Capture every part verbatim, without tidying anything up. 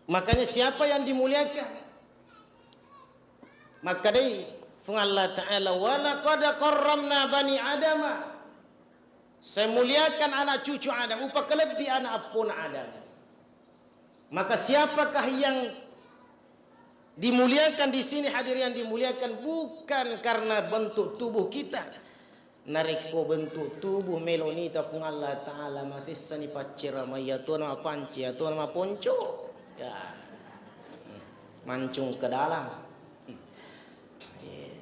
Makanya siapa yang dimuliakan? Makkedai Puang Allah Ta'ala, "Walaqad karramna bani Adama." Saya muliakan anak cucu Adam, upakalebbi anak appona Adam. Maka siapakah yang dimuliakan di sini, hadirin yang dimuliakan, bukan karena bentuk tubuh kita. Narekko bentuk tubuh melo nita Puang Allah Ta'ala, masessani pacceramai, iyatona mapanci, iyatona maponco. Ya. Mancung ke dalam. Iya.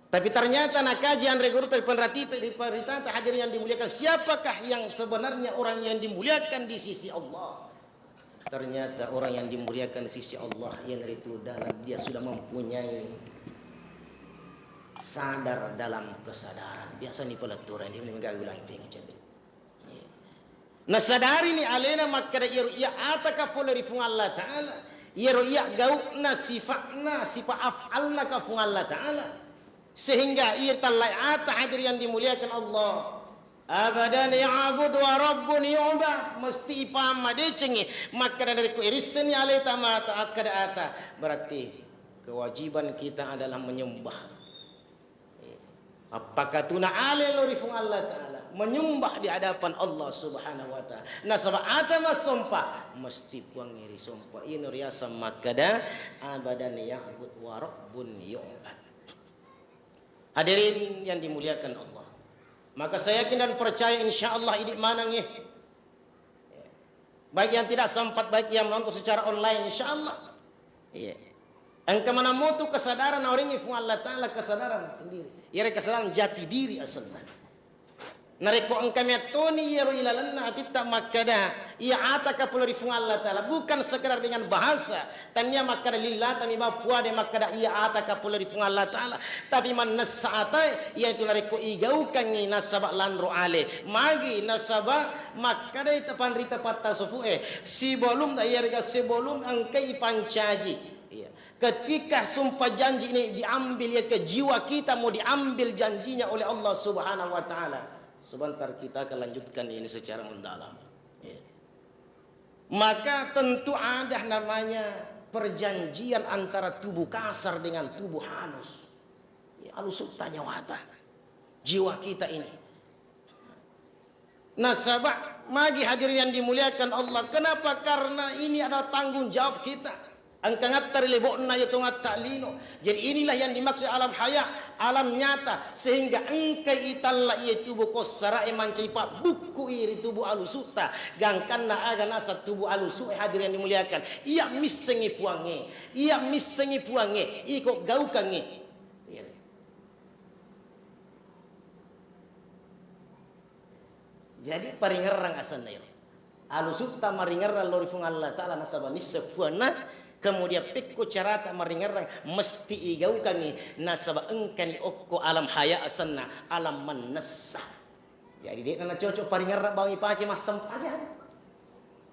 Tapi ternyata nakaji anre guru tadi, penrati-, penritata, hadirin yang dimuliakan, siapakah yang sebenarnya orang yang dimuliakan di sisi Allah? Ternyata orang yang dimuliakan di sisi Allah, iyanaritu dalam dia sudah mempunyai sadar dalam kesadaran. Biasa ni pelatura ini, ini gagu lagi pengen jadi. Nasadarini alena makkeda, iyaro iya ataka pole ri Puang Allah Ta'ala, iyaro iya gaukna, sifa'na, sifa af'alna ka Puang Allah Ta'ala, sehingga iya tallai ata, hadir yang dimuliakan Allah, abadan ya'bud wa rabbun yu'bad, mesti ipaham madecengi makkeda narekko irissenni aleta mata akkeda ata, berarti kewajiban kita adalah menyembah. Appakatuna ale lao ri Puang Allah Ta'ala, menyembah di hadapan Allah Subhanahu wa Ta'ala. Nasaba ata massompa mesti Puangnge risompa. Ino riaseng makkeda, abadan ya'bud wa rabbun yu'bad. Hadirin yang dimuliakan Allah, maka saya yakin dan percaya, insya Allah, idi manengnge. Baik yang tidak sempat, baik yang menonton secara online, insya Allah. Iya. Engka maneng motu kesadaran, naorengngi Puang Allah Ta'ala kesadaran sendiri. Iyaro kesadaran jati diri asenna. Narekko engka mettoni iyaro ilalenna atitta makkeda, iya ataka pole ri Puang Allah Ta'ala, bukan sekedar dengan bahasa. Tania makkeda lillatami ba puade makkeda iya ataka pole ri Puang Allah Ta'ala. Tapi mannessa atae, iyanatu narekko igaukangngi nasaba lanro ale. Magi nasaba makkedai tapanrita patta sufu'e, sebelum, iyarega sebelum engkai ipancaji. Iya. Ketika sumpah janji ini diambil, ya, ke jiwa kita mau diambil janjinya oleh Allah Subhanahu wa Ta'ala. Sebentar kita akan lanjutkan ini secara mendalam. Iya. Maka tentu ada namanya perjanjian antara tubuh kasar dengan tubuh halus. Ya, alusutta nyawata, jiwa kita ini. Nasaba magi hadirin yang dimuliakan Allah, kenapa? Karena ini adalah tanggung jawab kita. Engka ngatta ri lebo'na iya tongatta lino. Jadi inilah yang dimaksud alam haya, alam nyata, sehingga engkai italla iya tubuh kossara'e mancaji pabbukku i ri tubuh alusutta. Gangkanna aga naseng tubuh alusu'e, hadirin yang dimuliakan, iya missengi Puangnge, iya missengi Puangnge, iko gaukangngi. Iya. Jadi paringerrang asenna iro. Alusutta maringerrang lao ri Puang Allah Ta'ala nasaba nisseng Puanna, kemudian pekko carata maringerrang mesti igaukangngi nasaba engkani okko alam haya asenna, alam mannessa. Jadi de'na nacocok paringerrang bawang ipake massempajang.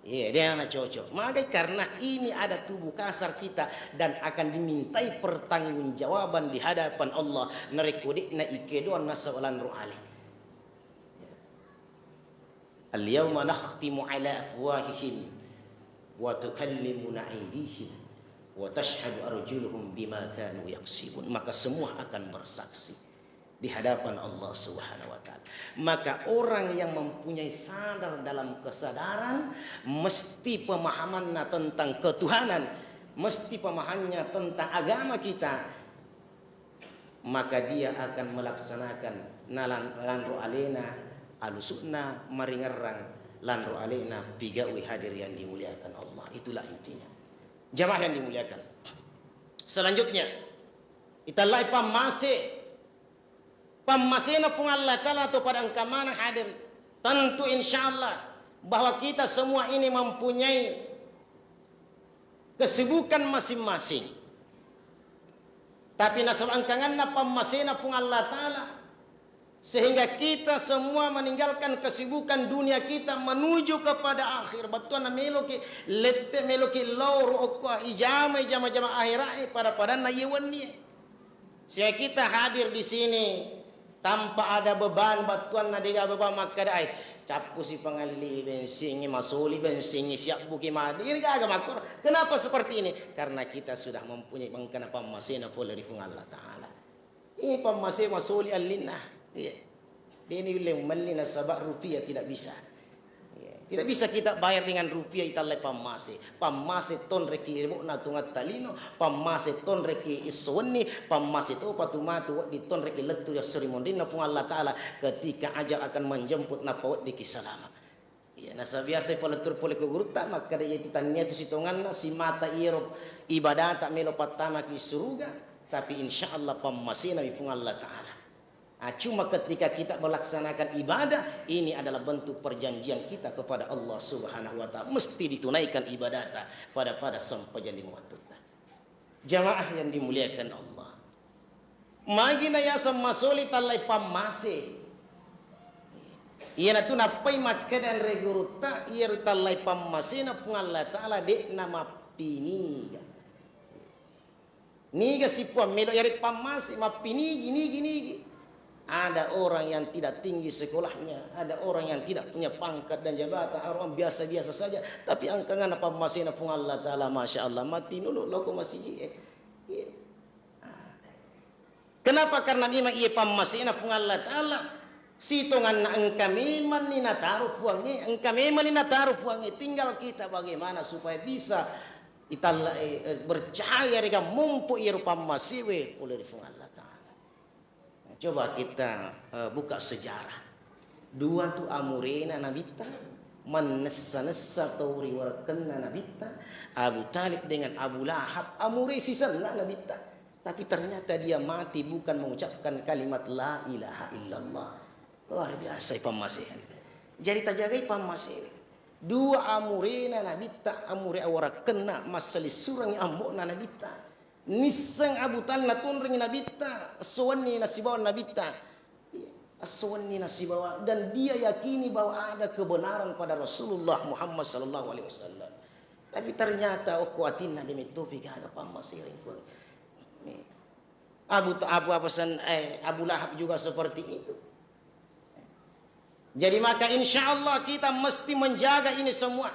Iya, de'na nacocok. Magai karena ini ada tubuh kasar kita dan akan dimintai pertanggungjawaban di hadapan Allah narekko de'na ikedoang nasaba lanro ale. Al-yauma nakhtimu ala afwahihim wa tukallimuna aydihim wa tashhadu arjuluhum bima kanu yaksibun. Maka semua akan bersaksi di hadapan Allah Subhanahu wa Ta'ala. Maka orang yang mempunyai sadar dalam kesadaran, mesti pemahamanna tentang ketuhanan, mesti pemahamannya tentang agama kita, maka dia akan melaksanakan nalan-, lanro alena alusukna maringerrang lanro alena pigaui hadir yang dimuliakan Allah. Itulah intinya. Jamaah yang dimuliakan. Selanjutnya, itallai pammase. Pammasena Puang Allah Ta'ala atau pada engka maneng hadir. Tentu insya Allah bahwa kita semua ini mempunyai kesibukan masing-masing. Tapi nasaba engkanganna pammasena Puang Allah Ta'ala, sehingga kita semua meninggalkan kesibukan dunia kita menuju kepada akhir. Bettuanna meloki lette, meloki lao ro okko ijama, ijama-jama akhirat e, pada-padanna iya wennie. Sehingga kita hadir di sini tanpa ada beban, bettuanna dega beban makkeda ai. Cappusi pangalli bensingnge, masoli bensingnge, siabbuki made. Iri gaga makkoro. Kenapa seperti ini? Karena kita sudah mempunyai mengkana pammasena pole ri Puang Allah Ta'ala. Ini pammase masoli allinna. Iya. Deni ulle melli nasaba rupiah tidak bisa. Iya. Tidak bisa kita bayar dengan rupiah itallai pammase. Pammase tonreki rebokna tungatta lino, pammase tonreki esso wenni, pammase topa tu matu wedding tonreki lettu ri esso ri monrinna Puang Allah Ta'ala ketika ajal akan menjemput nappa weddiki salama. Iya, nasaba biasa palettur pole ko gurutta makkeda, yaitu tania tu sitonganna simata iyaro ibadata melo pattamaki suruga, tapi insya Allah pammasena mi Puang Allah Ta'ala. Ah, cuma ketika kita melaksanakan ibadah, ini adalah bentuk perjanjian kita kepada Allah Subhanahu wa Ta'ala. Mesti ditunaikan ibadata pada, pada sempajang lima wattutta. Jamaah yang dimuliakan Allah. Magi na yaseng masoli tallai pammase. Iyanatu nappai makkeda anre gurutta, iyaro tallai pammasena Puang Allah Ta'ala de'na mappiniga. Niga sipuang melo yari pammase, mappinigi, nigi, nigi. Ada orang yang tidak tinggi sekolahnya, ada orang yang tidak punya pangkat dan jabatan, orang biasa-biasa saja, tapi angkangana pammasena Puang Allah Ta'ala, masya Allah, mati nulu loko masiji e. Iya. Kenapa? Karena memang iya pammasena Puang Allah Ta'ala. Sitonganna engka memang ni nataro Puangnge, engka memang ni nataro Puangnge. Tinggal kita bagaimana supaya bisa italla, eh, eh, bercahaya rega mompo iyaro pammasewe pole ri Puang Allah Ta'ala. Nah, coba kita, eh, buka sejarah. Dua tu amurena Nabitta, mannessa-nessa tau ri warekkenna Nabitta, Abu Talib dengan Abu Lahab, amure sisenna Nabitta. Tapi ternyata dia mati bukan mengucapkan kalimat la ilaha illallah. Luar biasa pammasehan. Jadi tajagai pammase. Dua amurena Nabitta, amure awarakkenna, massalessurengngi ambo'na Nabitta. Nisseng Abu Talib natonrengngi Nabitta, esso wenni nasibawa Nabitta. Iya, esso wenni nasibawa, dan dia yakini bahwa ada kebenaran pada Rasulullah Muhammad sallallahu alaihi wasallam. Tapi ternyata okko atinna de mettopi gaga pammasena ri Puang. Abu, Abu apa sen-, eh, Abu Lahab juga seperti itu. Jadi maka insya Allah kita mesti menjaga ini semua.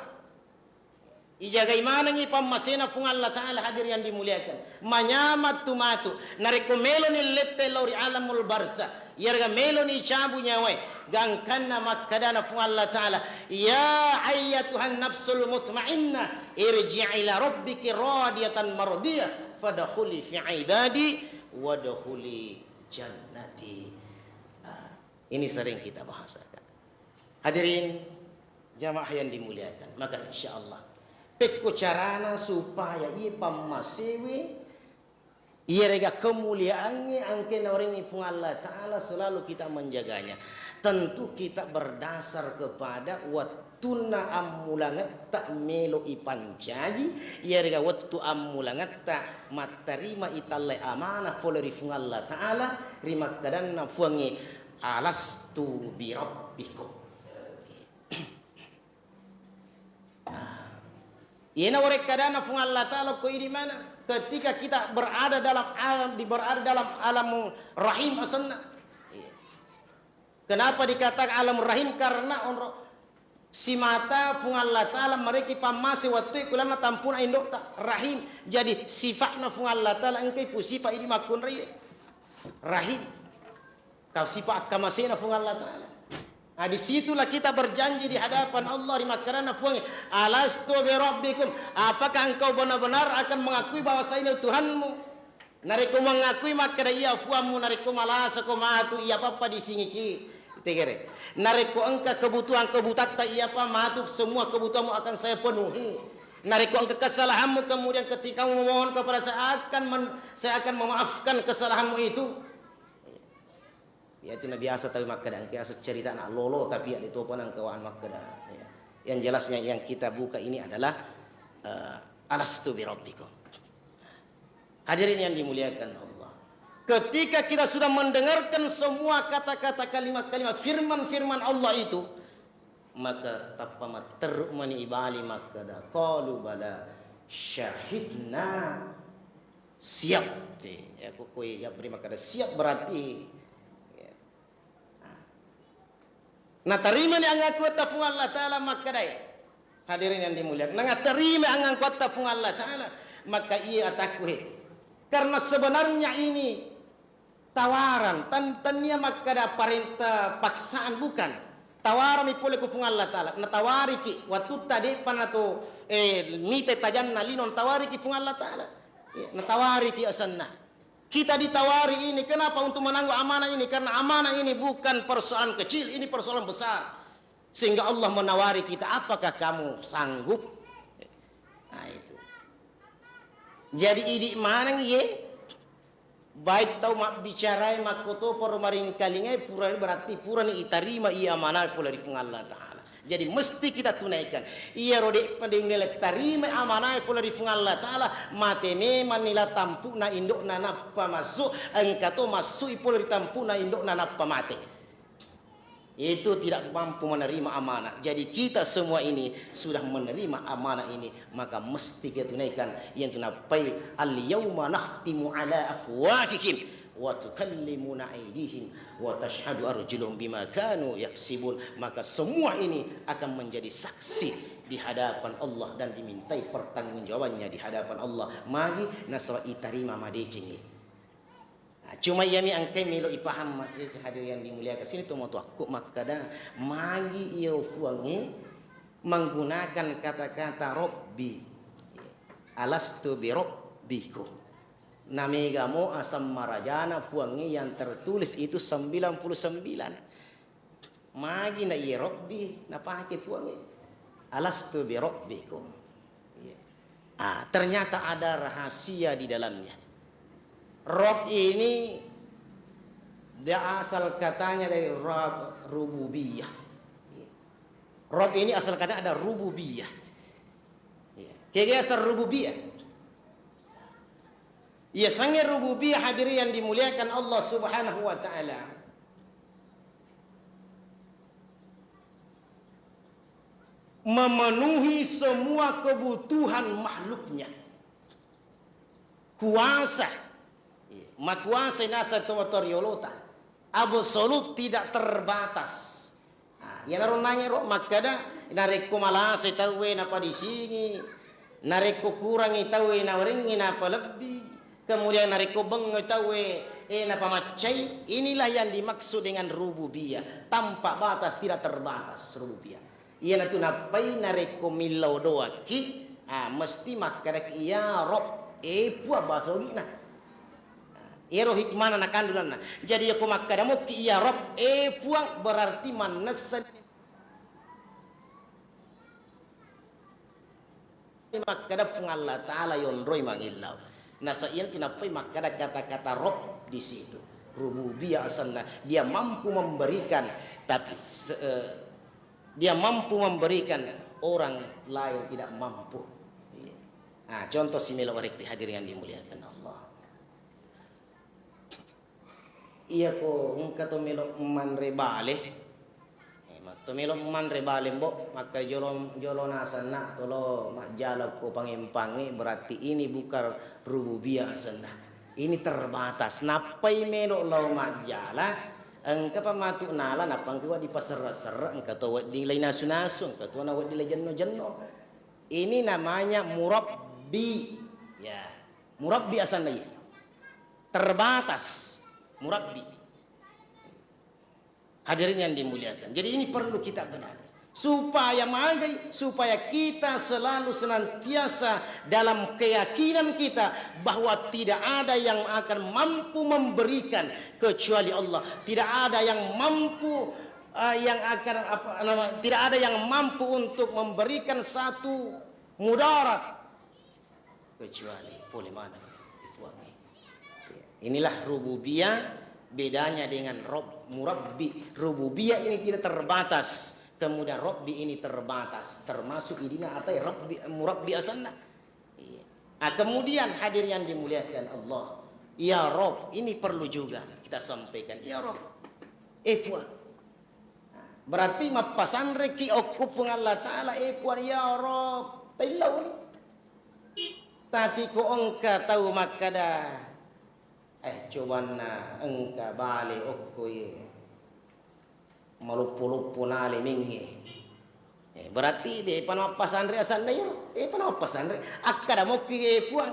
Ijagai manengngi pammasena Puang Allah Ta'ala, hadir yang dimuliakan. Manyameng tu matu. Narekko meloni lette lao ri alamul barzah, iyarega meloni cabu nyawae, gangkanna makkedana Puang Allah Ta'ala, "Ya ayyatuhan nafsul mutmainnah, irji'i ila rabbiki radiyatan mardiyah, fadkhuli fi ibadi, wadkhuli jannati." Ah. Ini sering kita bahasakan. Hadirin jamaah yang dimuliakan, maka insya Allah pekko carana supaya iye pammasewe, iyarega kemuliaangnge engke nawerengngi Puang Allah Ta'ala selalu kita menjaganya. Tentu kita berdasar kepada wat-, Tunna ammulangetta melo ipancaji, iyarega wettu ammulangetta mattarima itallai amanah fole ri Fuang Allah Ta'ala, ri makkadanna Fuangnge, "Alastu birabbikum?" Iyena warekkadanna Fuang Allah Ta'ala ko idi mana? Ketika kita berada dalam alam, di berada dalam alam rahim asenna. Iya. Kenapa dikatakan alam rahim? Karena onro simata Fuang Allah Ta'ala mareki pammase wattue kulanna tampuna indo'ta, rahim. Jadi, sifa'na Fuang Allah Ta'ala engkai pu sifa idi makkunraie. Rahim. Kau sifa akkamasena Fuang Allah Ta'ala. Nah, disitulah kita berjanji di hadapan Allah, di makkadanna Fuang, "Alastu birabbikum?" Apakah engkau benar-benar akan mengakui bahwasanya Tuhanmu? Narekko mengakui makkeda iya Fuammu, narekko malasako matu iya pappa disingiki, tegere. Narekko engka kebutuhan-kebutatta iya pa matu, semua kebutuhanmu akan saya penuhi. Narekko engka kesalahanmu, kemudian ketika memohon kepada saya akan men-, saya akan memaafkan kesalahanmu itu. Iyatu na biasa tau makkeda engka asu ceritana lolo, tapi iya de topa nangka wahan makkeda. Ya. Yang jelasnya yang kita buka ini adalah, eh, "Alastu birabbikum?" Hadirin yang dimuliakan Allah. Ketika kita sudah mendengarkan semua kata-kata, kalimat-kalimat, firman-firman Allah itu, maka tappa matterru mani ibali makkeda, "Qalu bala, syahidna." Siap te. Ya, ko, ko, ya, beri makkeda siap berarti. Ya. Nah. Natarimani angakuatta Puang Allah Ta'ala makkedae. Hadirin yang dimuliakan. Nangatarima angakuatta Puang Allah Ta'ala. Maka iya atakku he. Karena sebenarnya ini tawaran, tan-, tania makkeda parenta paksaan, bukan. Tawarami pole ku Puang Allah Ta'ala. Natawariki, wattutta de'pa nato, eh, mite tajanna lino, natawariki Puang Allah Ta'ala. Iya, natawariki asenna. Kita ditawari ini, kenapa untuk menanggung amanah ini? Karena amanah ini bukan persoalan kecil, ini persoalan besar. Sehingga Allah menawari kita, apakah kamu sanggup? Nah, itu. Jadi, idi maneng ye, baik tau mabbicarai, makkotoparo maringkalingai, pura, berarti purani itarima iya amanah pole ri Puang Allah Ta'ala. Jadi, mesti kita tunaikan. Iyaro de'pa de-, tarima amanah pole ri Puang Allah Ta'ala, mate memang nila tampu'na indo'na nappa massu, engka to massu i pole ri tampu'na indo'na nappa mate. Itu tidak mampu menerima amanah. Jadi, kita semua ini sudah menerima amanah ini, maka mesti kita tunaikan. Yang tunappai, "Al-yauma nakhtimu ala afwahihim wa tukallimuna aidihim wa tashhadu arjuluhum bima kanu yaksibun." Maka semua ini akan menjadi saksi di hadapan Allah dan dimintai pertanggungjawabannya di hadapan Allah. Magi nasaba itarima madecengi. Nah, cuma iyami engkai melo ipaham, hadirin yang dimuliakan, sini tomatoakku makkeda, magi iyo Puangnge menggunakan kata-kata Rabbi. Alastu bi rabbikum. Namegamo aseng marajana Puangnge yang tertulis itu sembilan puluh sembilan. Magi na iye Rabbi napake Puangnge? Alastu bi rabbikum. Iya. Ah, ternyata ada rahasia di dalamnya. Rabb ini dia asal katanya dari Rabb, rububiyah. Iya. Rabb ini asal katanya ada rububiyah. Iya. Kege asal rububiyah. Iya, sange rububiyah, hadirin yang dimuliakan Allah Subhanahu wa Ta'ala, memenuhi semua kebutuhan makhluknya. Kuasa, makuasa nasa to riolota, absolut, tidak terbatas. Nah, iyanaro nangero makkeda, narekko malasai tauwe napadisingi, narekko kurangi tauwe nawerengngi napalebbi, kemudian narekko bengngi tauwe, eh, napamaccai, inilah yang dimaksud dengan rububiyah, tanpa batas, tidak terbatas rububiyah. Iyanatu nappai narekko millau doakki, ah, mesti makkedaki, "Ya Rob, eh, Puang," bahasa Ogi'na. Iyaro hikmana nakandunanna. Jadi, yako makkeda mokki, "Ya Rob, eh, Puang," berarti mannessani makkeda Puang Allah Ta'ala yonroi mangillau. Nasa iyanatu nappai makkeda kata-kata Rob di situ. Rububiyah asenna, dia mampu memberikan, tapi se-, eh, dia mampu memberikan, orang lain tidak mampu. Iya. Nah, contoh si melo warekti hadirin yang dimuliakan Allah. Iyako engka to melo manre bale, eh, matto melo manre bale, Mbok, makka jolo, jolo nasenna tolo majjala ko pangempangngé, berarti ini bukan rububiyah asenna. Ini terbatas. Nappai melo lao majjala, engka pa matu nala, nappa engka wedding paserre-serre, engka to wedding lai nasu-nasu, engka to na wedding lai jenno-jenno. Ini namanya murabbi. Ya, murabbi asenna iya. Terbatas. Murabbi. Hadirin yang dimuliakan. Jadi, ini perlu kita benahi. Supaya magai, supaya kita selalu senantiasa dalam keyakinan kita bahwa tidak ada yang akan mampu memberikan kecuali Allah. Tidak ada yang mampu, eh, yang akan, apa nama, tidak ada yang mampu untuk memberikan satu mudarat kecuali pole maneng Puangnge. Inilah rububiyah, bedanya dengan Rob, murabbi. Rububiyah ini tidak terbatas, kemudian Robbi ini terbatas, termasuk idina atai Rabbi, murabbi asenna. Iya. Ah, kemudian hadir yang dimuliakan Allah, ya Rob, ini perlu juga kita sampaikan, ya Rob, eh Puang, berarti mappasanreki okko Puang Allah Ta'ala, eh Puang, ya Rob, taillauni. Tapi ko engka tau makkada, eh, cobanna engka bale okko ye. Maloppo-loppo nale mengnge. Eh, berarti de'pa nappassanre asenna iyaro. De'pa nappassanre. Akkeda mokki, eh, Puang.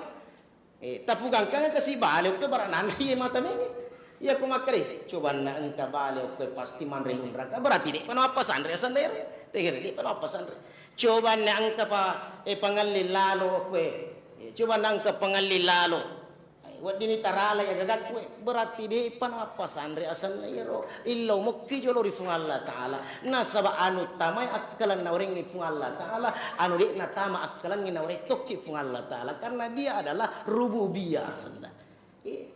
Eh, tapugangkang kasi bale okko bara nanre iye mata mengnge. Iya ko makkeda, cobanna engka bale okko pasti manre lunraka. Berarti de'pa nappassanre asenna iyaro. Tegere de'pa nappassanre. Cobanna engka pa, eh, pangelli lalo okko. Eh, cobanna engka pangelli lalo. Weddinni tarala iya gagakku, berarti de'pa nappassanre asenna iyaro. Illau mokki jolo ri Puang Allah Ta'ala. Nasaba anu tamai akkalenna urengngi Puang Allah Ta'ala, anu de'na tama akkalengngi naureng tokki Puang Allah Ta'ala. Karena dia adalah rububiyah asenna. Iya.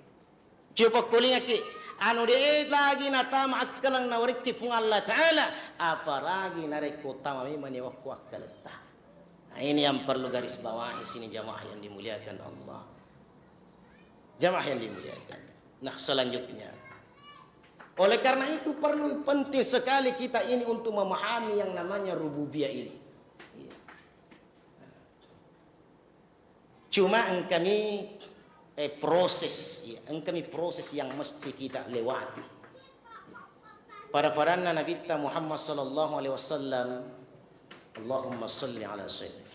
Coba kolingaki, anu de' lagi natama akkaleng nawerekki Puang Allah Ta'ala, apalagi narekko tama memang ni wakku akkaletta. Nah, ini yang perlu garis bawahi sini jamaah yang dimuliakan Allah. Jamaah yang dimuliakan. Nah, selanjutnya. Oleh karena itu perlu penting sekali kita ini untuk memahami yang namanya rububiyah ini. Iya. Cuma engkami, eh, proses, ya, engkami proses yang mesti kita lewati. Pada-padanna Nabitta Muhammad sallallahu alaihi wasallam, Allahumma salli ala sayyidina.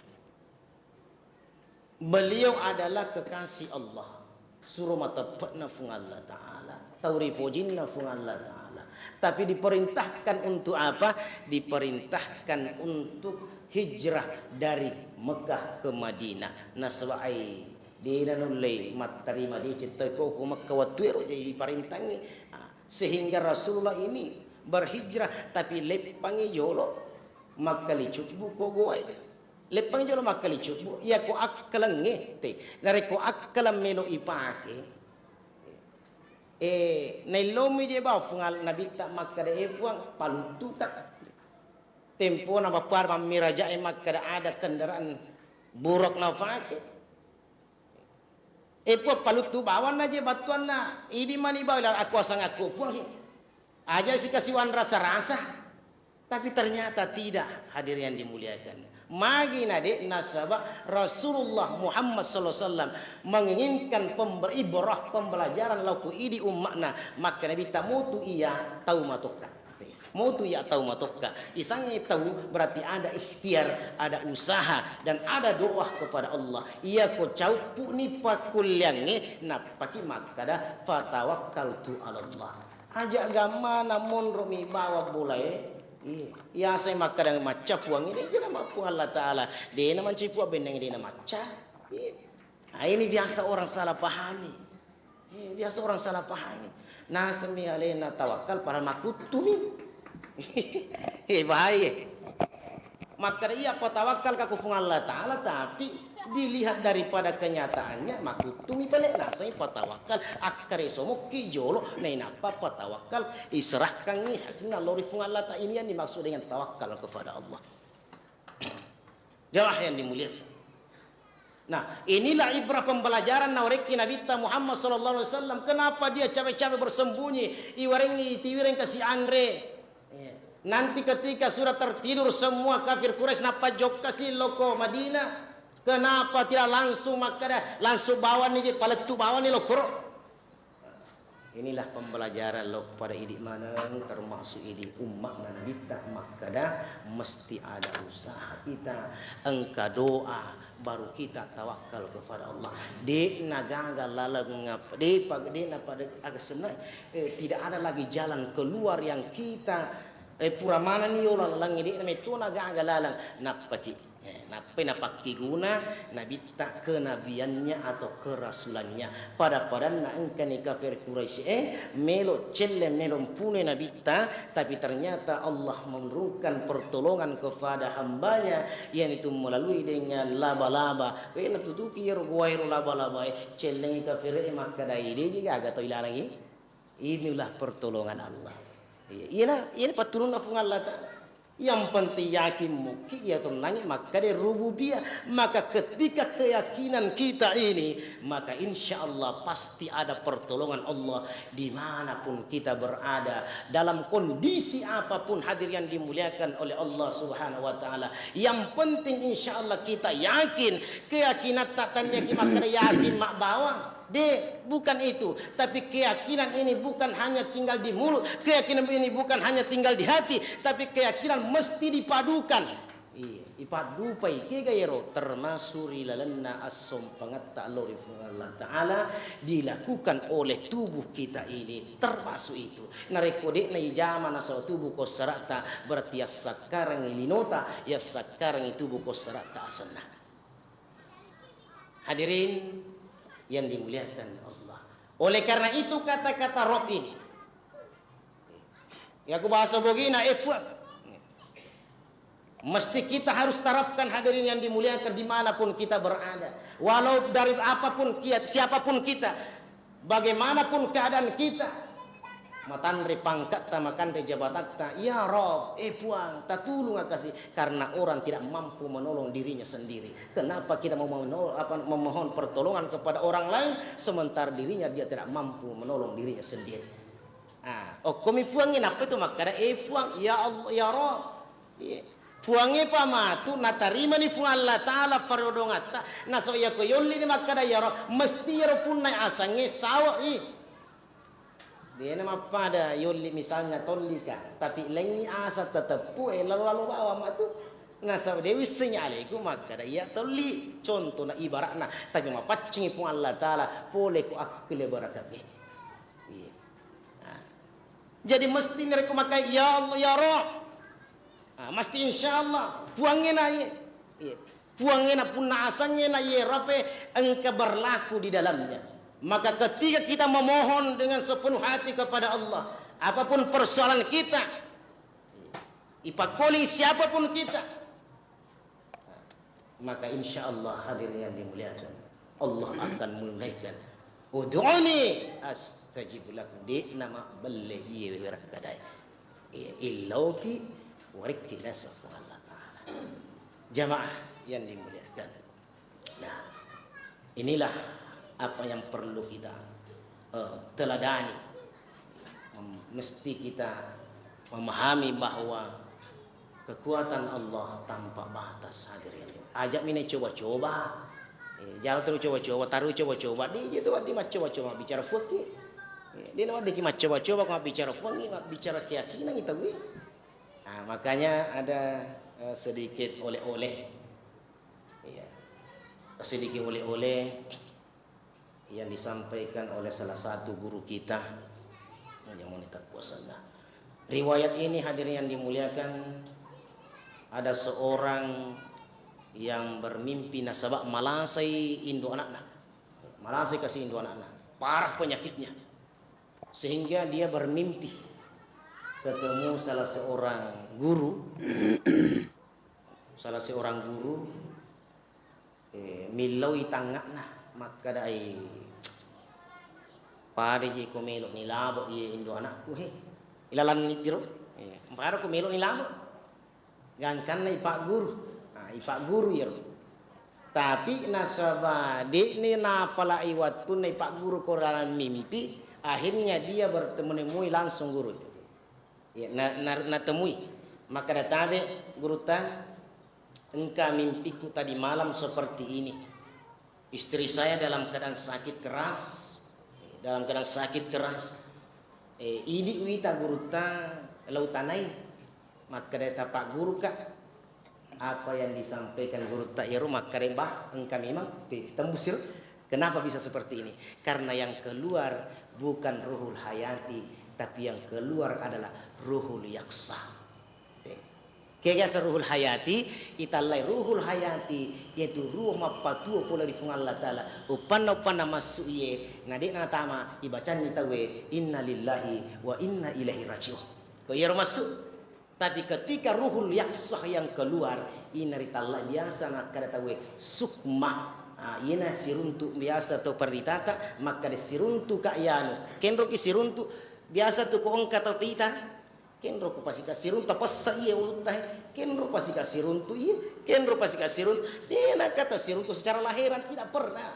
Beliau adalah kekasih Allah, suro mateppe'na Fuang Allah Ta'ala, tau ripojinna Fuang Allah Ta'ala. Tapi diperintahkan untuk apa? Diperintahkan untuk hijrah dari Mekah ke Madinah. Nasaba ai, dena nulle mattarima deceng tau ko Mekah wettu ero, jadi diparintangi. Ah, sehingga Rasulullah ini berhijrah, tapi leppangi jolo makkalicubbu ko gowae. Leppangi jolo makkalicubbu, iya ko akkalengnge te. Narekko akkaleng melo ipake, eh, naillomi je bawang Fuang Nabitta makkeda, eh, Fuang, paluttuka. Tempona bapar mammirajae makkeda ada kendaraan buruk nafake. Eh, Puang, paluttu bawanna je battuanna, idi mani bawang, akuasang aku, Puang. Aja sikasiwang rasa-rasa. Tapi ternyata tidak, hadirin yang dimuliakan. Magi na de' nasaba Rasulullah Muhammad sallallahu alaihi wasallam menginginkan pember-, ibrah, pembelajaran lao ku idi umma'na, maka Nabitta mutu iya tau matokka. Mutu iya tau matokka. Isangnge tau berarti ada ikhtiar, ada usaha, dan ada doa kepada Allah. Iya ko cauppu ni pakkulliangnge, nappaki makkada, "Fatawakkaltu 'alallah." Aja gammana monro mi bawang bolae. Iya. Yaseng makkada macca Puang, de' jena mappung Allah Ta'ala. De'na mancaji Puang benneng, de'na macca. Iya. Nah, ini biasa orang salah pahami. Iya, biasa orang salah pahami. Nasemi alena tawakkal pada makuttumi. Eh, bahaya. Makkeda iya patawakkalka ku Puang Allah Ta'ala, tapi dilihat daripada kenyataannya, makkuttumi pale, naseng patawakkal, akkareso mokki jolo, nainappa patawakkal, iserahkangngi hasilna lao ri Puang Allah Ta'ala. Ini yang dimaksud dengan tawakal kepada Allah. Jamaah yang dimuliakan. Nah, inilah ibrah pembelajaran nawarekki Nabitta Muhammad sallallahu alaihi wasallam. Kenapa dia capek-capek bersembunyi? Iwarengngi tiwireng kasi anre. Iya. Nanti ketika sudah tertidur semua kafir Quraisy, nappa jokkasi loko Madinah, kenapa tidak langsung makkada, langsung bawanni je, palettu bawanni lokoro? Inilah pembelajaran lo pada idi maneng, termasuk idi umma'na Nabitta makkada, mesti ada usaha kita, engka doa, baru kita tawakal kepada Allah. De'na gaga laleng apa, de'pa, de'na pada aga senang. Eh, tidak ada lagi jalan keluar yang kita, eh, pura manenni yola lalengnge, de'na metto na gaga laleng. Nappaki, eh, nappai napakkiguna Nabitta kenabiannya atau kerasulannya. Pada-padanna engkani kafir Quraisy, eh, melo celle, melo mpunoi Nabitta, tapi ternyata Allah menurunkan pertolongan kepada hambanya, yaitu melalui dengan laba-laba. Wena tutuki ero gowaero laba-laba, eh, cellengi kafir, eh, makkadai, de'ji gaga tau ilalengi. Inilah pertolongan Allah. Iya, iyana, iyana pattulunna Puang Allah Ta'ala. Yang penting yakin mukki, iya tonnangi makkada rububiyah. Maka ketika keyakinan kita ini, maka insya Allah pasti ada pertolongan Allah dimanapun kita berada, dalam kondisi apapun, hadir yang dimuliakan oleh Allah Subhanahu wa Ta'ala. Yang penting insya Allah kita yakin, keyakinan tak tanya ki makkada yakin mak bawang. De, bukan itu. Tapi keyakinan ini bukan hanya tinggal di mulut, keyakinan ini bukan hanya tinggal di hati, tapi keyakinan mesti dipadukan. Iya, ipaddupai kega ero termasuk ri lalenna assompangetta lao ri Puang Allah Ta'ala dilakukan oleh tubuh kita ini, termasuk itu. Narekko de'na ijama nasaba tubuh ko sara'ta, berarti yassakkarangngi linota, yassakkarangngi tubuh ko sara'ta asenna. Hadirin yang dimuliakan Allah. Oleh karena itu kata-kata Rob ini, ya, ku bahasa Bugina, eh, Puang. Mesti kita harus terapkan, hadirin yang dimuliakan, dimanapun kita berada. Walau dari apapun kiat, siapapun kita, bagaimanapun keadaan kita, matanre pangkatta, makanre jabatatta, "Ya Rob, eh Puang, tatulung kasi," karena orang tidak mampu menolong dirinya sendiri. Kenapa kita mau menol-, apa, memohon pertolongan kepada orang lain, sementara dirinya dia tidak mampu menolong dirinya sendiri? Ah, okkomi Puangnge, nappa itu makkada, "Eh Puang, ya Allah, ya Rob." Iya. Puangnge pa matu, natarimani Puang Allah Ta'ala parodongatta, nasaba iyako yolli ni makkada, "Ya Rob," mesti iyaro punna asengnge sawa i. Dena mappada yolli misalnya tollika, tapi lengngi asa teteppu, eh, lalo-lalo bawang matu. Nasaba de wissengngi aleku makkada iya tolli. Contohna ibaratna, tapi mapaccingi Puang Allah Ta'ala, pole ko akkile barakatnya. Iya. Nah. Jadi mesti narekko makkada, "Ya Allah, ya Rob." Ah, mesti insya Allah. Puangnge na iye. Iya. Puangnge na punna asengnge na iye rape engka berlaku di dalamnya. Maka ketika kita memohon dengan sepenuh hati kepada Allah, apapun persoalan kita, ipakkoling siapapun kita, maka insya Allah, hadirin yang dimuliakan, Allah akan menunaikan. "Ud'uni astajib lakum." De'na mabbelle iye wewerakka dae. Iya, illauki warekki naseng Allah Ta'ala. Jamaah yang dimuliakan. Nah, inilah apa yang perlu kita, eh, teladani. Mem-, mesti kita memahami bahwa kekuatan Allah tanpa batas, hadirin. Aja mine coba-coba. Eh, jangan terus coba-coba, taruh coba-coba. Di itu di maccoba-coba bicara fuki. Eh, di nama diki maccoba-coba, ko bicara fuki, bicara keyakinan kita gue. Nah, makanya ada, eh, sedikit oleh-oleh. Iya. Sedikit oleh-oleh yang disampaikan oleh salah satu guru kita. Yang mau kita kuasa. Riwayat ini, hadirin yang dimuliakan, ada seorang yang bermimpi nasaba malasai indo anakna. Malasai kasi indo anakna. Parah penyakitnya. Sehingga dia bermimpi ketemu salah seorang guru. Salah seorang guru, eh, millaui tangnga'na, makkedai, "Pada ji ko melo ni labo iye indo anakku, he. Ilalanni tiro, eh, pada ko melo ni labo." Gangkanna ipagguru. Nah, ipagguru iyaro. Tapi nasaba de'ni napalai wattunna ipagguru ko dalam mimpi, akhirnya dia bertemu nemui langsung guru itu. Ya, na, na, natemui. Makkeda tabe, "Gurutta, engka mimpiku tadi malam seperti ini. Istri saya dalam keadaan sakit keras, dalam keadaan sakit keras. Eh, idi uwita gurutta, lau tanai." Makkeda, "Tapagguruka." Apa yang disampaikan gurutta iyaro makkeda, "Bah, engka memang te-, tembus iro." Kenapa bisa seperti ini? Karena yang keluar bukan ruhul hayati, tapi yang keluar adalah ruhul yaksa. Kegasa ruhul hayati, itallai ruhul hayati, yaitu ruh mappatuo pole ri Puang Allah Ta'ala. Uppanna-uppanna massu iye, na de'na natama, ibacanni tauwe, "Inna lillahi wa inna ilaihi raji'un." Ko iyaro massu. Tapi ketika ruhul yaksah yang keluar, ina ritalla biasa nakkeda tauwe sukma. Ah, iyena siruntu biasa tau peritata, makkeda siruntu ka yanu. Kenroki siruntu, biasa tu ko engka tau tita, kenro ko pasika siruntu, tapessa iye ulutta he, kenro pasika siruntu iye, kenro pasika siruntu. De nakata siruntu secara lahiran, tidak pernah.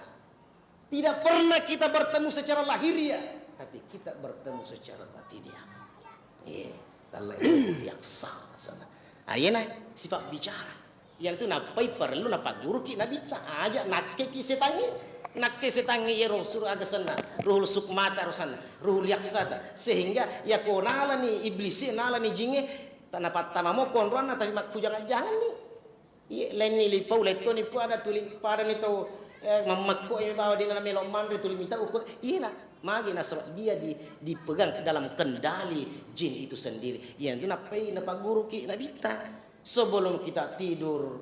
Tidak pernah kita bertemu secara lahiriah, tapi kita bertemu secara batiniah. Iya, Allah yang sah sana. Ayena sifat bicara. Yang itu napai perlu napagguruki nabitta, aja nakkeki setangi. Nakke setangnge iyaro suro aga senna, ruhul sukmata ro senna, ruhul yaksata. Sehingga yako nalani iblisi, nalani jingnge, tanapattama mo konroanna, tapi makkujang-janganni. Iye, lainni lipau, lettoni pu ada tuli, padani tau, eh, mammekko e bawa dina melo manre tuli mita ukur. Iyena, magi nasaba dia di, dipegang dalam kendali jin itu sendiri. Iyanatu nappai napagguruki nabitta. Sebelum kita tidur,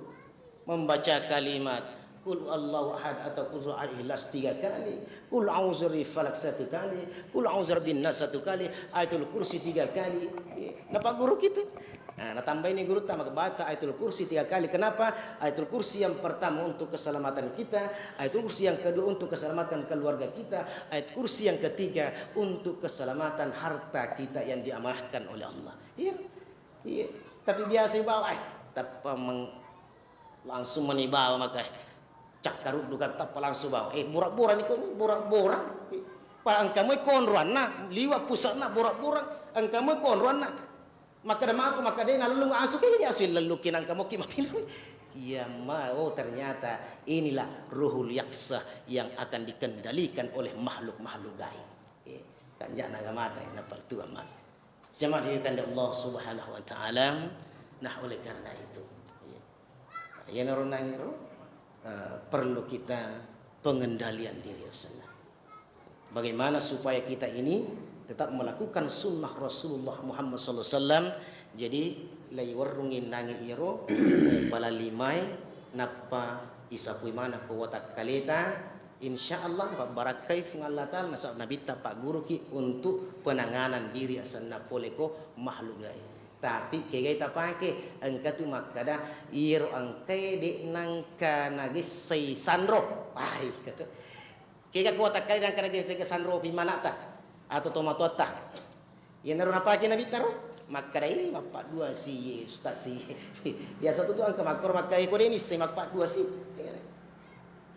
membaca kalimat Qul Allahu Ahad atau Qul Al Ikhlas tiga kali, Qul A'udzu Birabbil Falaq satu kali, Qul A'udzu Birabbin Nas satu kali, Ayatul Kursi tiga kali. Napagguru kitu. Nah, natambaini gurutta makkebata Ayatul Kursi tiga kali. Kenapa? Ayatul Kursi yang pertama untuk keselamatan kita, Ayatul Kursi yang kedua untuk keselamatan keluarga kita, Ayatul Kursi yang ketiga untuk keselamatan harta kita yang diamanahkan oleh Allah. Iya. Iya. Tapi biasa bawa, eh, tappa meng-, langsung mani bawa maka, eh, cakkaruddu kan tappa langsung bawa. Eh, bora-bora ni ko ni, bora-bora. Pala engka moi konroanna, liwa pusatna bora-bora, engka moi konroanna. Makkeda mako, makkeda nalellung asu, ke asu lelluki nangka moki mati. Iya ma, oh, ternyata inilah ruhul yaksa yang akan dikendalikan oleh makhluk-makhluk gaib. Eh, kanjana agamata na pertua ma. Jamaah yang dikandang Allah Subhanahu wa Ta'ala. Nah, oleh karena itu, iya. Iyanaro nangiro, eh, perlu kita pengendalian diri, Rasulullah. Bagaimana supaya kita ini tetap melakukan sunnah Rasulullah Muhammad sallallahu alaihi wasallam. Jadi, laiwerrungi nangi iyaro, eh, palalimai, nappa isapui mana ko watakkaleta, insya Allah, pabbarakkai Fuang Allah Ta'ala, nasaba Nabitta pagguruki untuk penanganan diri asenna pole ko makhluk gaib. Tapi kegai tapake, engka tu makkada, iyaro engkae de nangka nagessai sanro. Wah, kata. Kega ko watakkaleta nangka nagessai sanro pi manata atau tomatoatta. Iyanaro napake Nabitta ro, makkadai, "Mappaddua si, Ustaz si." Biasa tu, tu engka makkoro makkadai, "Ko de nisseng mappaddua si."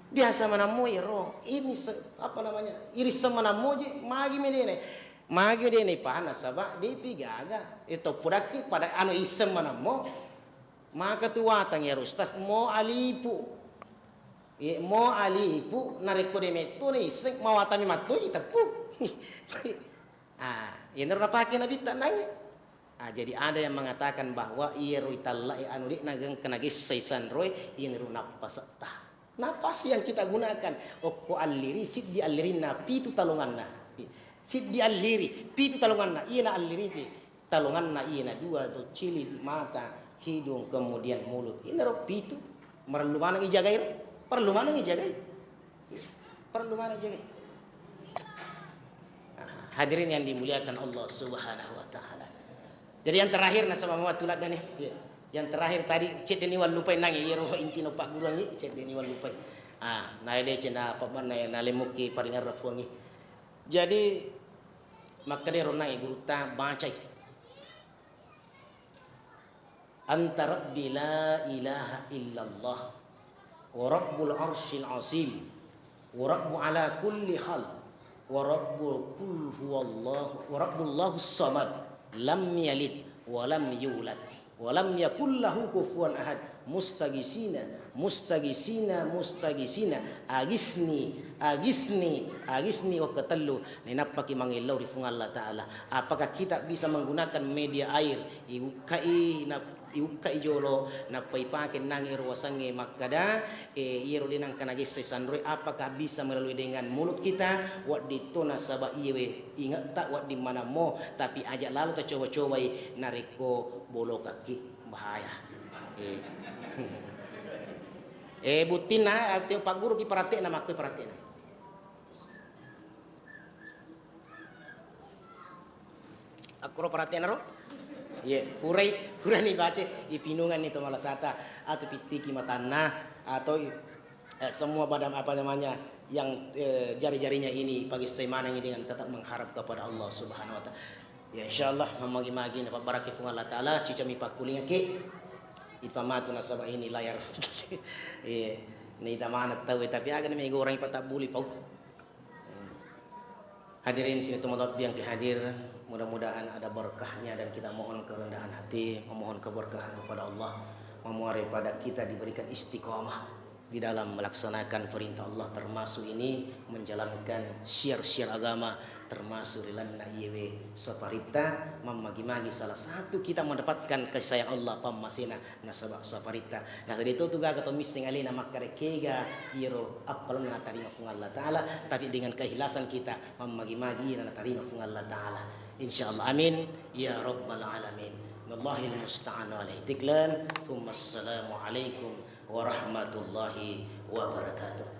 Biasa manammo iyaro, ini se-, apa namanya, irisseng manammo je, magi medene. Magi medene pa nasaba depi gaga. E, to podakki pada anu isseng manammo. Maka tu watang iyaro Ustaz, mo alipu. Ye, mo alipu, narekko de metto naisseng, mawatami matto iteppu. Ah, iyanaro napake Nabitta nangi. Ah, jadi ada yang mengatakan bahwa iyaro itallae anu de nageng-, kena gessai sanroe, iyanaro nappasetta. Napas yang kita gunakan, okko alliri, siddi allirinna, pitu talonganna. Siddi alliri, pitu talonganna, iyana alliri pi. Talonganna iyana dua, doccili, mata, hidung, kemudian mulut. Inaro pitu. Marellu maneng ijagai, parellu maneng ijagai. Parellu maneng ijagai. Hadirin yang dimuliakan Allah Subhanahu wa Ta'ala. Jadi yang terakhir, nasaba mawattu ladda ni. Iya. Yang terakhir tadi, cedde ni wallupai nangi, iyaro intina pagguruangi, cedde ni wallupai. Ah, naede cedde apa, na, nalemmuki paringerra Fuangi. Jadi, makkeda ro nangi gurutta, bacai. Anta Rabbi la ilaha illallah, wa Rabbul Arsyil Azim, wa Rabbu ala kulli hal, wa Rabbu kul huwallahu, wa Rabbullahu samad, lam yalid, wa lam yulad, wa lam yakul lahu kufuwan ahad. Mustagisina, mustagisina, mustagisina. Agisni, agisni, agisni, wekka tellu. Nainappaki mangellau ri Fuang Allah Ta'ala. Apakah kita bisa menggunakan media air? Iukkai, na-, iukkai jolo, nappa ipake nangi ero wasengnge makkada, eh, iyero de nangka nagessai sanroe, apakah bisa melalui dengan mulut kita? Wedding to, nasaba iyewe ingetta wedding manammo, tapi aja lalo tacoba-cobai narekko bolokakki, bahaya. Eh. Eh, buttinna, eh, pagguruki paratte'na, makkoi paratte'na. Akkoro paratte'na ro? Iye, purai, purani baca, ipinunganni to malasata, atau pittiki matanna, atau, eh, semua badan, apa namanya, yang, eh, jari-jarinya ini pagessai manengi dengan tetap mengharap kepada Allah Subhanahu wa Ta'ala. Ya, insyaallah, mamagi-magi napabbarakki Puang Allah Ta'ala, cicami pakkulingaki. Ipamatu nasaba ini layar. Iya, naita maneng tau, tapi aga na megorang ipatabbuli pau. Hadirin sini tu malebbi yang hadir, mudah-mudahan ada berkahnya dan kita mohon kerendahan hati, memohon keberkahan kepada Allah, memohon kepada kita diberikan istiqamah. di dalam melaksanakan perintah Allah, termasuk ini menjalankan syiar-syiar agama, termasuk rilalenna iyewe saparitta. Mammagi-magi salah satu kita mendapatkan kasih sayang Allah, pammasena nasaba saparitta. Nasaba itu tu gaga to misseng alena makkeda kega iyaro appalenna natarima Puang Allah Ta'ala, tapi dengan keikhlasan kita mammagi-magi natarima Puang Allah Ta'ala. Insyaallah, amin ya rabbal alamin. Wallahil musta'an alaihi tiklan. Tsumma assalamualaikum warahmatullahi wabarakatuh.